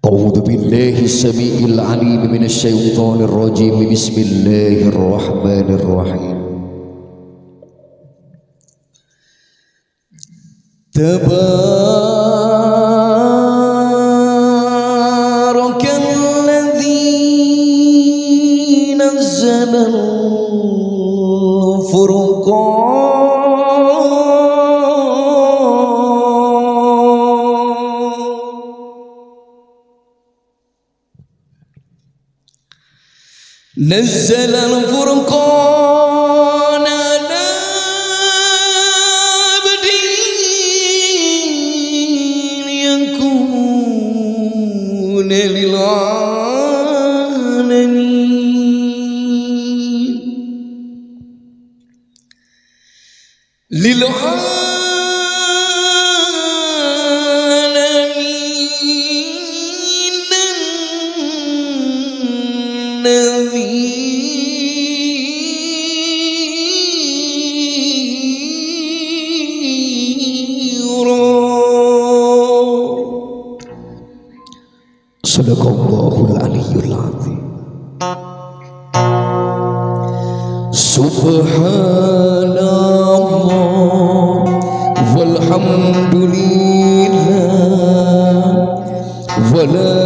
أعوذ بالله السميع العليم من الشيطان الرجيم. بسم الله الرحمن الرحيم. تبارك الذي نزل الفرقان نزل الفرقان على عبده ليكون للعالمين نذيرا. صدق الله العلي العظيم. سبحان الله والحمد لله ولا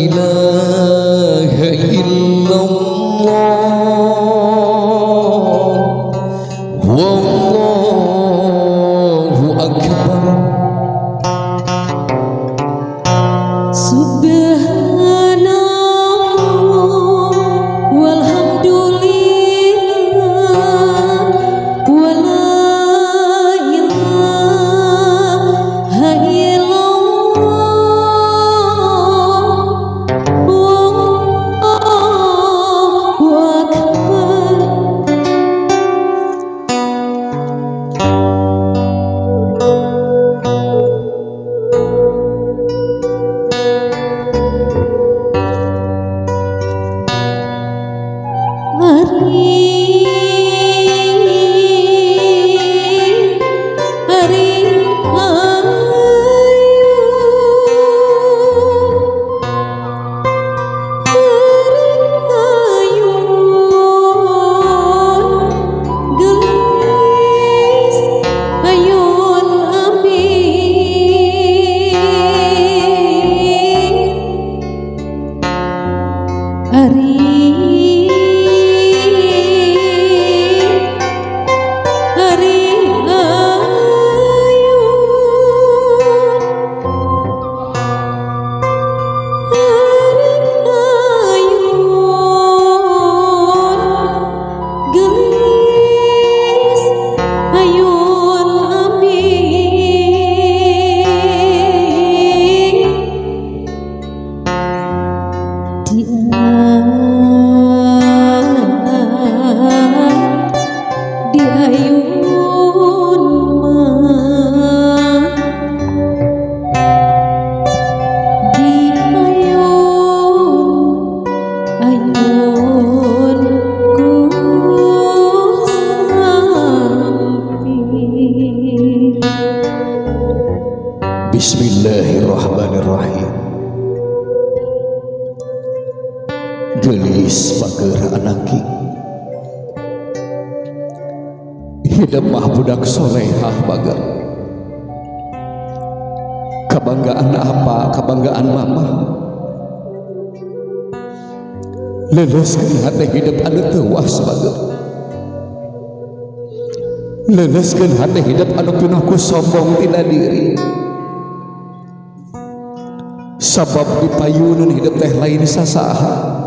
إله إلا الله والله أكبر. Subhanallah walhamdulillah wala ilaha illallah wallahu akbar. Ari ari ayun, ari ayun gelis ayun abi, ari ari ayun, ari ayun gelis ayun abi, di di ayun mah, di ayun ayun ku sampi. Bismillahirrahmanirrahim. Gelis bager anaki, hidup mah budak solehah bager. Kebanggaan apa, kebanggaan mama. Leleskeun hati hidup anu teuas bager. Leleskeun hati hidup anu pinuh ku sombong tina diri. Sabab dipayunun hidup teh lain sasaha,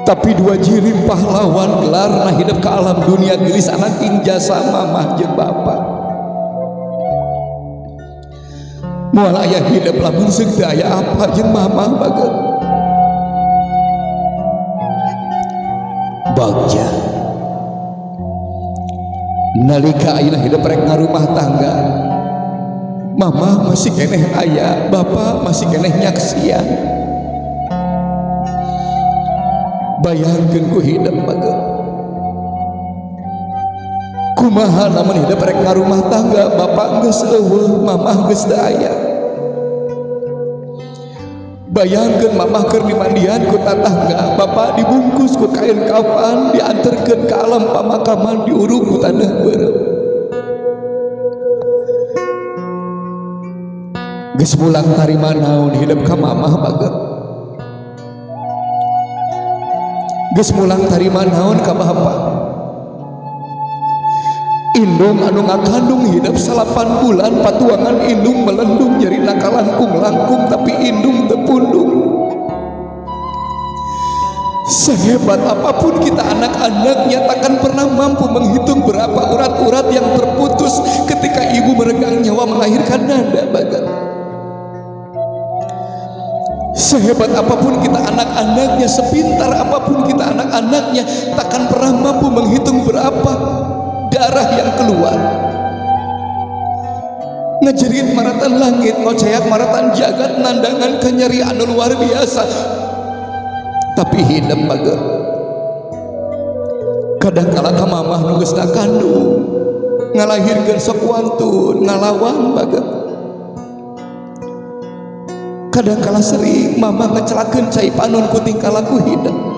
tapi dua jirim pahlawan gelarna hidup ke alam dunia. Gelis anak jasa mamah jeung bapak. Moal aya hidup lamun seung teu aya apa jeung mamah bager. Bagja nalika ayeuna hidup rek ngarumah tangga, mama masih keneh aya, bapak masih keneh nyaksian. Bayangkeun ku hidup bager, kumaha lamun hidup rek ngarumah tangga, bapak geus eueuh, mamah geus teu aya. Bayangkeun mamah keur dimandian ku tatangga, bapak dibungkus ku kain kafan, diantarkeun ka alam pamakaman, diuruk ku tanah beureum. Geus mulang tarima naon hidup ka mamah bager. Geus mulang tarima naon ka bapak. Indung anu ngakandung hidup 8 bulan patuangan indung melendung nyerina kalangkung-langkung tapi indung teu pundung. Sehebat apapun kita anak-anaknya takkan pernah mampu menghitung berapa urat-urat yang terputus ketika ibu meregang nyawa melahirkan Nanda bager. Sehebat apapun kita anak-anaknya, sepintar apapun kita anak-anaknya, takkan pernah mampu menghitung berapa darah yang keluar. Ngejerit maratan langit, ngoceak maratan jagat, nandangan kanyeri anu luar biasa. Tapi hidup bager. Kadang kala ka mamah nu geus ngakandung, ngalahirkeun sok wantun, ngalawan bager. Kadang kala sering mama ngecelakeun cai panon ku tingkah laku hidup.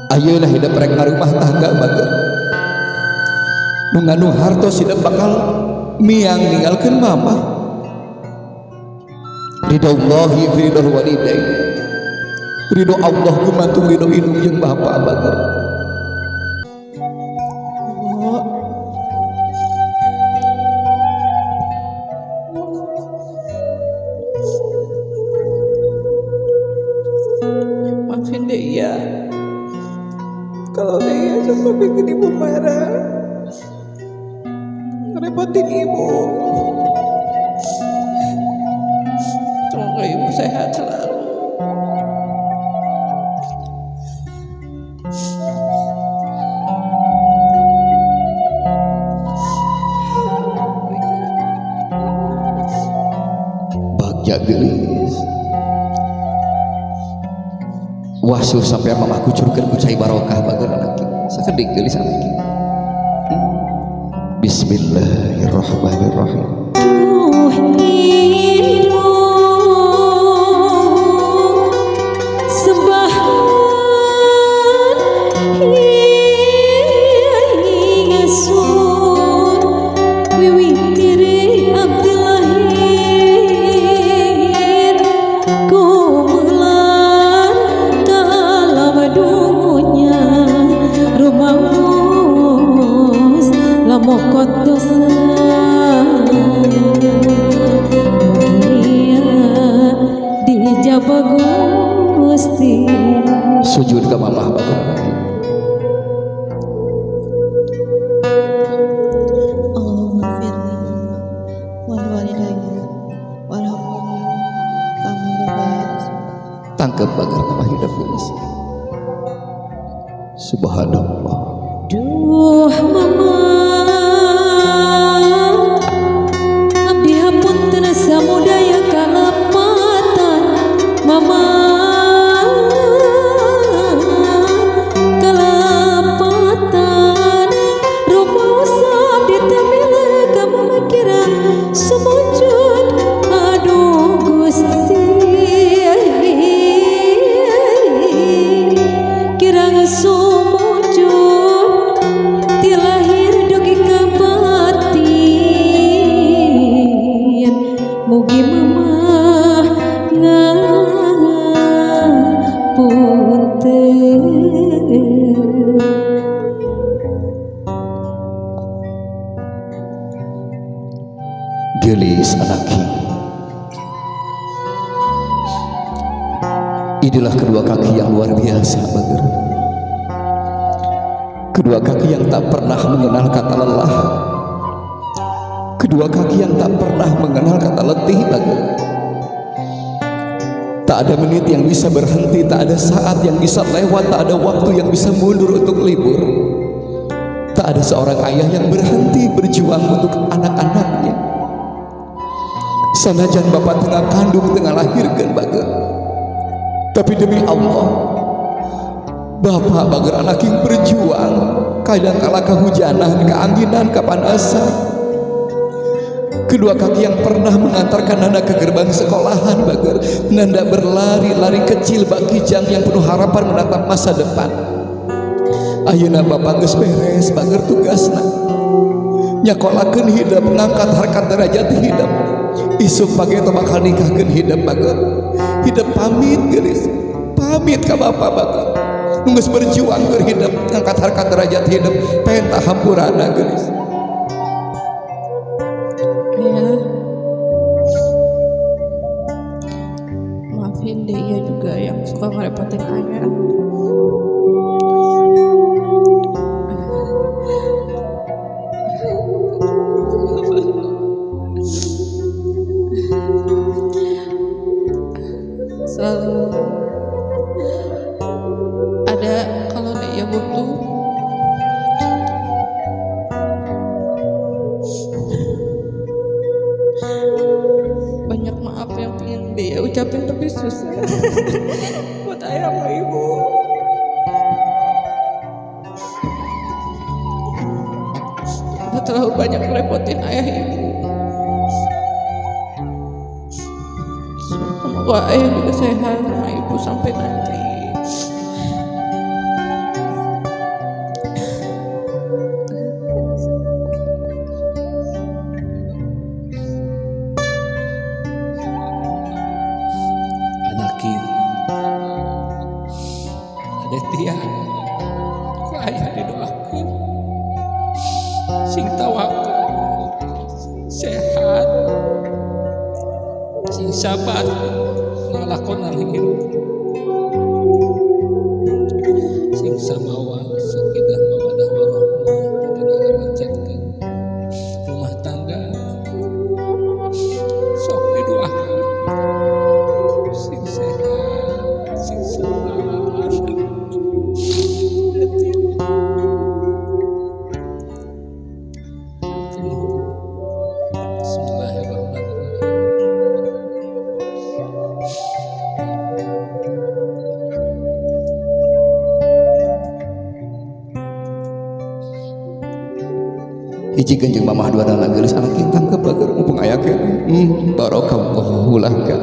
Ayeuna hidup rek ngarumah tangga bager. Nu ngandung hartos hidup bakal miang ninggalkeun mama. Ridhollahi fi ridhol walidain. Ridho Allah gumantung ridho indung jeung bapa bager. Maafin Deya. Kalau Deya sampai bikin ibu marah, ngerepotin ibu. Semoga ibu sehat selalu. Bagja geulis. Wasuh sampai mamah kucurkeun ku cai barokah bager anak ieu. Sakedik geulis anak ieu. Bismillahirrahmanirrahim. Duh indung sembahan Yesus wiwitire abdi lahir kumelar ka alam dunya rumaos lamokot dosa mugia dijabah Gusti. Sujud ke mamah bager anak ieu. Allahumma firli wal walidayya warhamhuma kama rabbayani. Tangkep bager mamah hidup geulis. Subhanallah. Duh mama abdi hapunten samudaya kalepatan mama kalepatan rumaos abdi teu miler ka mama kirang sumujud aduh Gusti kirang sumujud ti lahir dugi ka batin mugi mama ngapunten. Geulis anaki. Inilah kedua kaki yang luar biasa bager. Kedua kaki yang tak pernah mengenal kata lelah. Kedua kaki yang tak pernah mengenal kata letih bager. Tak ada menit yang bisa berhenti, tak ada saat yang bisa lewat, tak ada waktu yang bisa mundur untuk libur. Tak ada seorang ayah yang berhenti berjuang untuk anak-anaknya. Sanajan bapak tengah kandung, tengah lahirkan bager. Tapi demi Allah, bapak bager anak yang berjuang. Kadang kala kehujanan, keanginan, kepanasan. Kedua kaki yang pernah mengantarkan Nanda ke gerbang sekolahan, bager. Nanda berlari-lari kecil bak kijang yang penuh harapan menatap masa depan. Ayeuna bapak geus beres, bager, tugasna. Nyakolakeun hidep, ngangkat harkat derajat hidep. Isuk pagi itu bakal nikahkeun hidep, bager. Hidep pamit, geulis. Pamit ka bapak, bager. Nu geus berjuang keur hidep, ngangkat harkat derajat hidep, penta hampurana, geulis. Ya, maafin deh ya juga yang suka ngerepotin ayah. Selalu ada kalau dia butuh. Banyak maaf yang pengen dia ucapin tapi susah buat ayah sama ibu. Udah terlalu banyak ngerepotin ayah ibu. Semoga ayah juga sehat sama ibu sampai nanti. Anakin ada tia ku ayah didoakeun sing tawakal, sing sehat, sing sabar ngalakonan hirup, sing samawa sakinah mawadah warahmah dina ngalancarkeun rumah tangga. Sok didoakeun sing sehat, sing sabar. Hati. Bismillahirrahmanirrahim. Hiji jeung mamah, dua dana, geulis, anak tangkep, bager, mumpung aya keneh. Barakallahu laka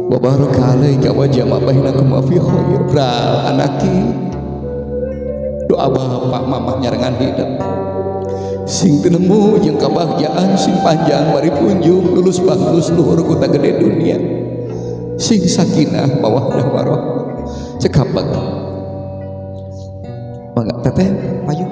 wa baraka alaika wa jama bainakuma fi khair. Bral anaki, doa bapak mamah nyarengan hidep sing tinemu jeung kabahagiaan sing panjang bari punjung, lulus bagus luhur kuta gede dunia, sing sakinah mawaddah warahmah. Cekap, bager. Mangga, teteh, payu.